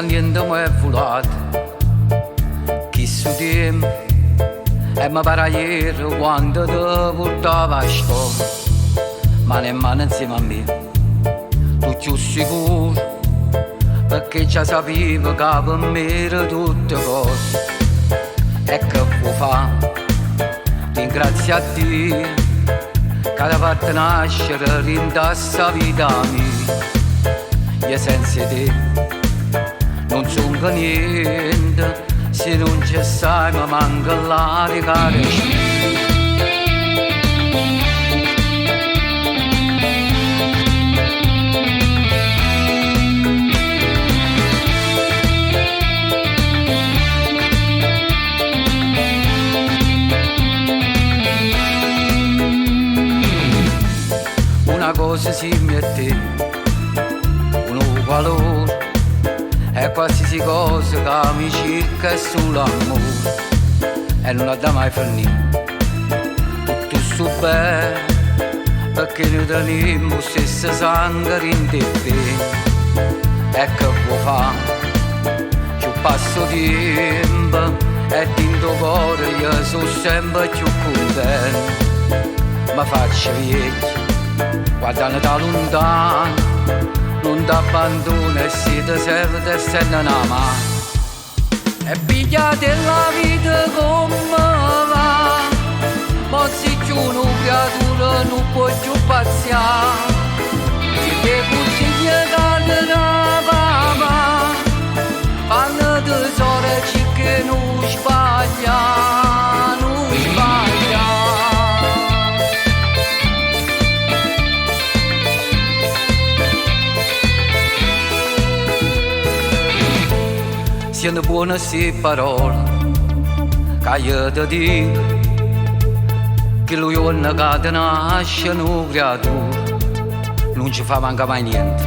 a niente mo è vulato Chistu tiempo E me pare aiere quando te purtavo a scola Mano e mano insieme a me Tu cchiù sicuro Pecché già sapive ca pe me era tutte cose E che vuò fà? Ringrazia a Dio Ca t'ha fatto nascere dint' a 'sta vita mia Io senza 'e te nun songo niente Si nun ce stai me manca l'aria ca respiro. Una cosa simile a te, unu valore, è qualsiasi cosa che mi cerca è solo amore e non ha da mai finire. Tutto sto bene, perché noi teniamo lo stesso sangue dint' 'e vene. E che vuò fà? Cchiù passa 'o tiempo e dint' 'o core io so' sempre cchiù contento. Me faccio viecchio, guardanno da luntano, nun t'abbandono e si te serve te stenno 'na mano. E pigliate la vita come va, mo si cchiù nu creatura nun può cchiù pazzià. Siente 'e cunsiglie ca te dà papà, fanno tesoro e cerca 'e nun sbaglià, nun sbaglià. Siente buono 'sti parole ca io te dico, chillu juorno ca te nasce nu creaturo, nun ce fa mancà mai niente,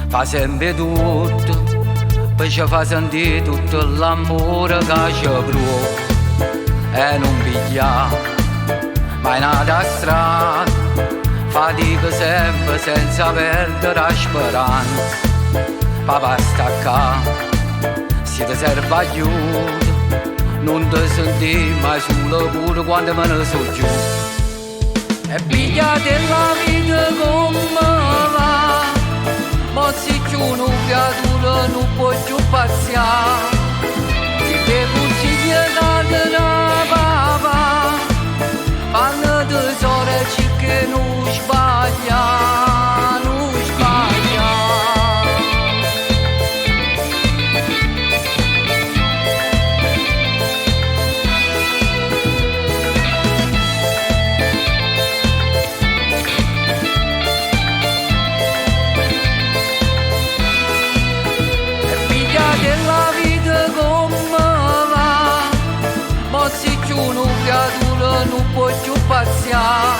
fa sempe tutto, pe ce fa sentì tutto l'ammore ca ce pruove e nun piglià mai n'ata strada, fatica sempe senza perdere 'a speranza, papà sta ccà, si te serve aiuto, nun te sentì mai sulo pure quando me ne so ghiuto. E pigliate la vita come va, mo si cchiù nu creatura nun può cchiù pazzià. Siente 'e cunsiglie ca te dà papà, fanno tesoro e cerca 'e nun sbaglià, nun sbaglià. E pigliate la vita come va, mo si cchiù nu creatura nun può cchiù pazzià.